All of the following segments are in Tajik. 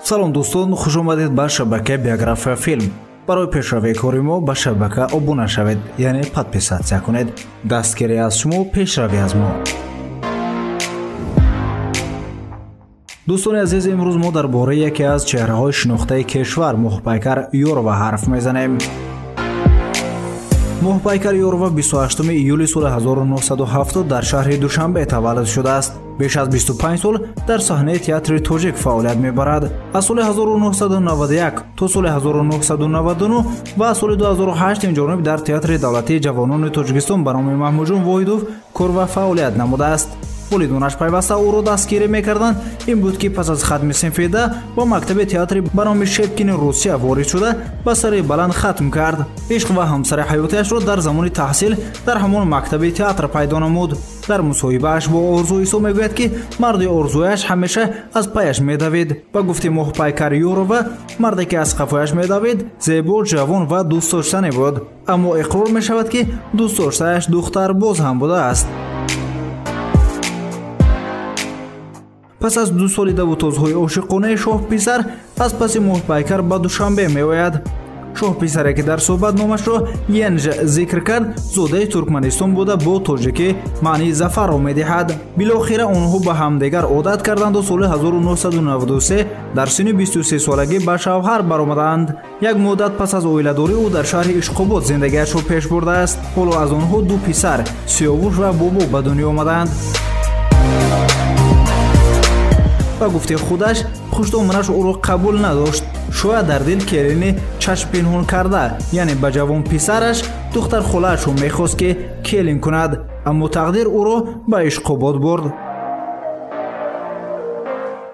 Салом дӯстон, хуш омадед ба шабакаи Биография Филм. Барои пешравии кори мо ба шабака обуна шавед, яъне подписатсия кунед. Дастгирӣ аз шумо, пешравӣ аз мо. Дӯстони азиз, имрӯз мо дар бораи яке аз чеҳраҳои шинохтаи кишвар Моҳпайкар Ёрова ҳарф мезанем. Моҳпайкар Ёрова 28 июли соли 1970 дар шаҳри Душанбе таваллуд шудааст. Беш аз 25 сол дар саҳнаи театри тоҷик фаъолият мебарад. Аз соли 1991 то соли 1999 ва соли 2008 инҷониб дар театри давлатии ҷавонони Тоҷикистон ба номи Маҳмудҷон Воҳидов кор ва фаъолият намудааст. Волидонаш пайваста ӯро дастгирӣ мекарданд. Ин буд, ки пас аз хатми синфи 10 ба мактаби театри ба номи Шепкини Русия ворид шуда, ба сари баланд хатм кард. Ишқ ва ҳамсари ҳаётиашро дар замони таҳсил дар ҳамон мактаби театр пайдо намуд. Дар мусоҳибааш бо Орзу Исо мегӯяд, ки марди орзуяш ҳамеша аз паяш медавид. Ба гуфти Моҳпайкар Ёрова, марде ки аз қафояш медавид, зебо, ҷавон ва дӯстдоштане буд. Аммо иқрор мешавад, ки дӯстдоштааш духтарбоз ҳам будааст. Пас аз 2 соли давутозҳои ошиқонаи шоҳписар аз паси Моҳпайкар ба Душанбе меояд. Шоҳписаре, ки дар суҳбат номашро Янж зикр кард, зодаи Туркманистон буда, бо тоҷикӣ маънии зафарро медиҳад. Билохира онҳо ба ҳамдигар одат карданду соли 1993 дар синни 23-солагӣ ба шавҳар баромаданд. Як муддат пас аз оиладорӣ ӯ дар шаҳри Ишқобод зиндагиашро пеш бурдааст. Ҳоло аз онҳо 2 писар Сиёвуш ва Бобо ба дунё омаданд. Ба гуфти худаш, хуштоманаш ӯро қабул надошт. Шояд дар дил келини чашм пинҳон карда, яъне ба ҷавон писараш духтархолаашро мехост, ки келин кунад, аммо тақдир ӯро ба Ишқобод бурд.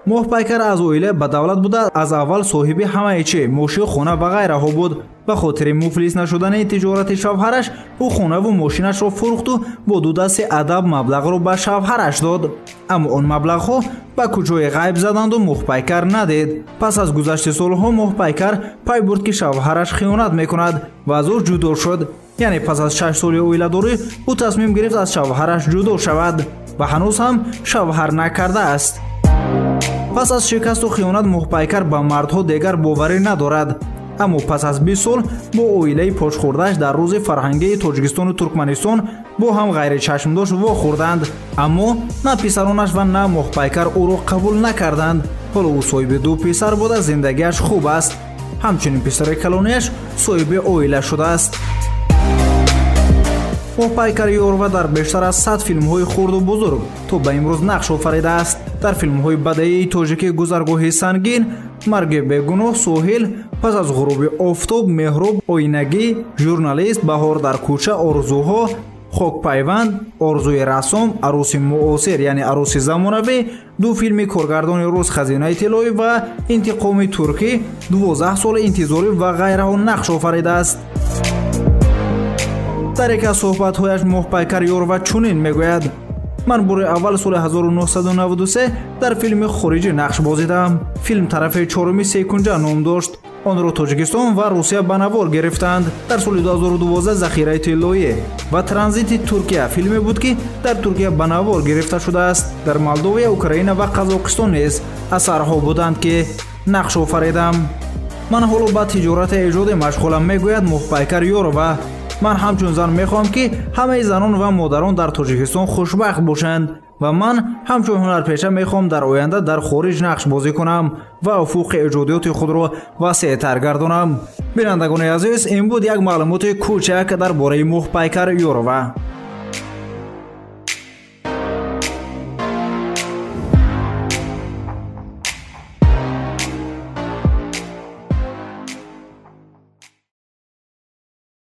Моҳпайкар аз оила ба давлат буда, аз аввал соҳиби ҳамаи чи мошин, хона ва ғайраҳо буд. Ба хотири муфлис нашудани тиҷорати шавҳараш, ӯ хонаву мошинашро фурӯхту бо ду дасти адаб маблағро ба шавҳараш дод. Аммо он маблағҳо ба куҷое ғайб заданду Моҳпайкар надид. Пас аз гузашти солҳо Моҳпайкар пай бурд, ки шавҳараш хиёнат мекунад ва аз ӯ ҷудо шуд. Яъне пас аз 6 соли оиладорӣ ӯ тасмим гирифт аз шавҳараш ҷудо шавад ва ҳанӯз ҳам шавҳар накардааст. Пас аз шикасту хиёнат Моҳпайкар ба мардҳо дигар боварӣ надорад. Аммо пас аз 20 сол бо оилаи пошхӯрдааш дар рӯзи фарҳангии Тоҷикистону Туркманистон бо ҳам ғайричашмдошт вохӯрданд. Аммо на писаронаш ва на Моҳпайкар ӯро қабул накарданд. Ҳоло ӯ соҳиби 2 писар буда, зиндагиаш хуб аст. Ҳамчунин писари калонияш соҳиби оила шудааст. Моҳпайкар Ёрова дар бештар аз 100 филмҳои хурду бузург то ба имрӯз нақш офаридааст. Дар филмҳои бадаии тоҷикӣ Гузаргоҳи сангин, Марги бегуноҳ, Соҳил, пас аз ғуруби офтоб, Меҳроб, Оинагӣ, Журналист, Баҳор дар кӯча, Орзуҳо, Хокпайванд, Орзуи рассом, Арӯси муосир яъне арӯси замонавӣ, 2 филми коргардони рус Хазинаи тиллоӣ ва Интиқоми туркӣ, 12 соли интизорӣ ва ғайраҳо нақш офаридааст. Дар яке аз суҳбатҳояш Моҳпайкар Ёрова чунин мегӯяд: ман бори аввал соли 1993 дар филми хориҷӣ нақш бозидам. Филм тарафи чоруми секунҷа ном дошт. Онро Тоҷикистон ва Русия ба навор гирифтанд. Дар соли 2012 Захираи тиллоӣ ва Транзити Туркия филме буд, ки дар Туркия ба навор гирифта шудааст. Дар Молдовия, Украина ва Қазоқистон низ асарҳо буданд, ки нақш офаридам. Ман ҳоло ба тиҷорати эҷодӣ машғулам, мегӯяд Моҳпайкар Ёрова. Ман ҳамчун зан мехоҳам, ки ҳамаи занон ва модарон дар Тоҷикистон хушбахт бошанд ва ман ҳамчун ҳунарпеша мехоҳам дар оянда дар хориҷ нақш бозӣ кунам ва уфуқи эҷодиёти худро васеътар гардонам. Бинандагони азиз, ин буд як маълумоти кӯчак дар бораи Моҳпайкар Ёрова.